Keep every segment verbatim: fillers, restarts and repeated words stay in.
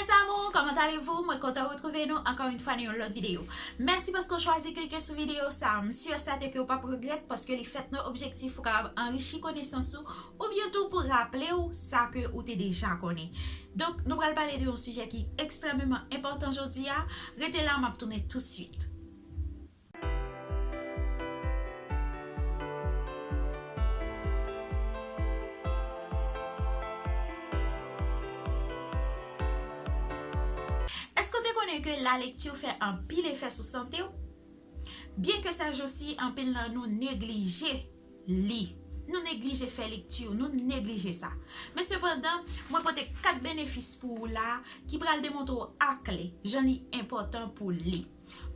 Mes amours, comment allez-vous? Mwen kontan retwouve nou ankò yon fwa nan yon lòt videyo. Mèsi paske w chwazi klike sou videyo sa. M si e sèten ke w p ap regrèt paske li fèt nan objektif pou kapab anrichi konesans ou oubyen tou pou raple w sa ke ou te deja konnen. Donk, nou pral pale de yon sijè ki ekstrèmeman enpòtan jodi a. Rete la, m ap tounen tousuit. Èske w te konnen ke lalekti fè anpil efè sou sante w? Byenke sèjosi anpil nan nou neglije li, nou neglije fè lekti, nou neglije sa. Men sepandan, mwen pote kat benefis pou ou la ki pral demontre w aklè jan li enpòtan pou li.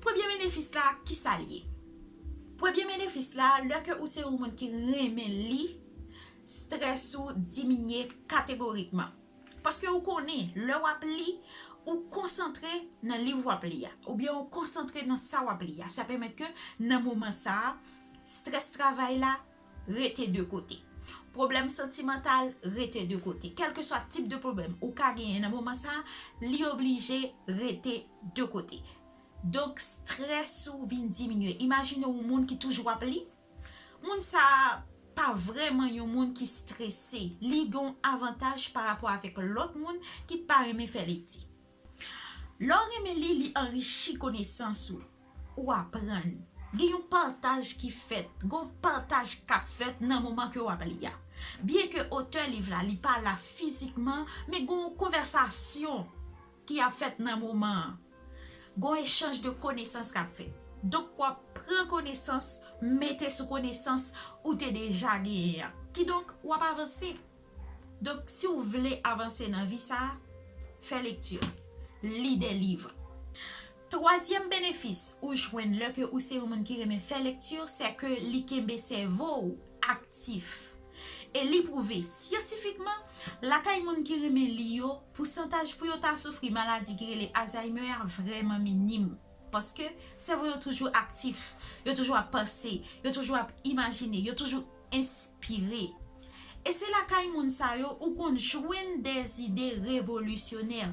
Premye benefis la, ki sa l ye? Premye benefis la, lè ke ou se yon moun ki renmen li, strès ou diminye kategorikman. Paske ou konnen, lè w ap li, ou konsantre nan liv w ap li a, oubyen ou konsantre nan sa w ap li a. Sa pèmèt ke nan moman sa a, strès travay la rete de kote. Pwoblèm santimantal rete de kote. Kèlkeswa tip de pwoblèm ou ka genyen nan moman sa a, li oblije rete de kote. Donk, strès ou vin diminye. Imajine yon moun ki toujou ap li. Moun sa a pa vrèman yon moun ki strese. Li gen yon avantaj pa rapò avèk lòt moun ki pa renmen fè lekti. Lè w renmen li, li anrichi konesans ou. Ou aprann. Gen yon pataj ki fèt. Gen yon pataj k ap fèt nan moman ke w ap li a. Byenke otè liv la, li pa la fizikman, men gen yon konvèsasyon ki ap fèt nan moman an. Gen yon echanj de konesans k ap fèt. Donk, w ap pran konesans, mete sou konesans ou te deja genyen an. Kidonk, w ap avanse. Donk, si w vle avanse nan vi sa a, fè lekti. Li de liv. Twazyèm benefis ou jwenn lè ke ou se yon moun ki renmen fè lekti, se ke li kenbe sèvo w aktif. E li pwouve syantifikman, lakay moun ki renmen li yo, pousantaj pou yo ta soufri maladi ki rele Alzheimer a vrèman minim. Paske sèvo yo toujou aktif, yo toujou ap panse, yo toujou ap imajine, yo toujou enspire. E se lakay moun sa yo ou konn jwenn de ide revolisyonè,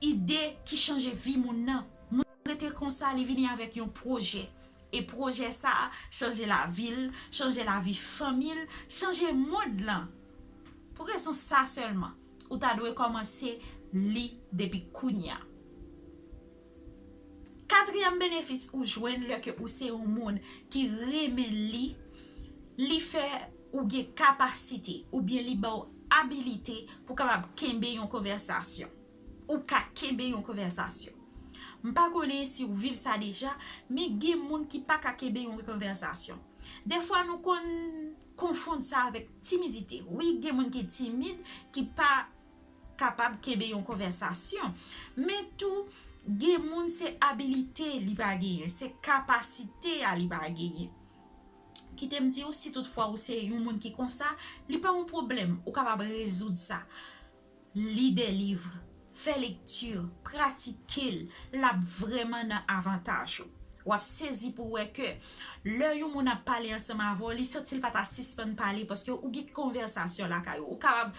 ide ki chanje vi moun nan. Moun rete konsa, li vini avèk yon pwojè. E pwojè sa a chanje lavi l, chanje lavi fanmi l, chanje mond lan. Pou rezon sa sèlman, ou ta dwe kòmanse li depi kounye a. Katriyèm benefis ou jwenn lè ke ou se yon moun ki renmen li, li fè ou gen kapasite oubyen li ba w abilite pou kapab kenbe yon konvèsasyon. Ou ka kenbe yon konvèsasyon. M pa konnen si w viv sa deja, men gen moun ki pa ka kenbe yon konvèsasyon. Defwa nou konn konfonn sa avèk timidite. Wi, gen moun ki timid, ki pa kapab kenbe yon konvèsasyon. Men tou, gen moun se abilite li pa genyen, se kapasite a li pa genyen. Kite m di w, si toutfwa ou se yon moun ki konsa, li pa yon pwoblèm, ou kapab rezoud sa. Li de liv, fè lekti, pratike l, l ap vrèman nan avantaj ou. W ap sezi pou w wè ke lè yon moun ap pale ansanm avè w, li santi l pa ta sispann pale paske ou gen konvèsasyon lakay ou. Ou kapab,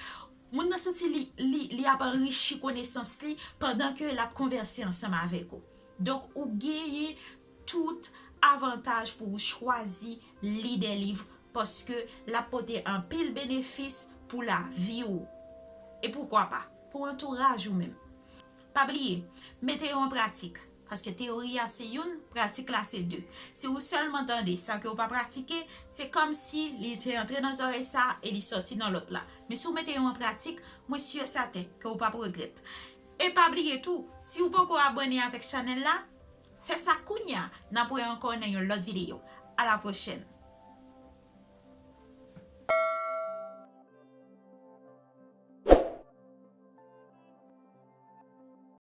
moun nan santi li, li, li ap anrichi konesans li pandan ke l ap konvèse ansanm avèk ou. Donk, ou genyen tout avantaj pou w chwazi li de liv paske l ap pote anpil benefis pou lavi w. E poukwa pa, pou antouraj ou menm. Pa bliye, mete yo an pratik, paske teyori a se youn, pratik la se de. Si ou sèlman tande san ke ou pa pratike, se kòmsi li te antre nan zòrèy sa a e li sòti nan lòt la. Men si ou mete yo an pratik, mwen si e sèten ke ou p ap regrèt. E pa bliye tou, si ou poko abòne avèk chanèl la, fè sa kounya. N ap wè ankò nan yon lòt videyo. A la pwochèn.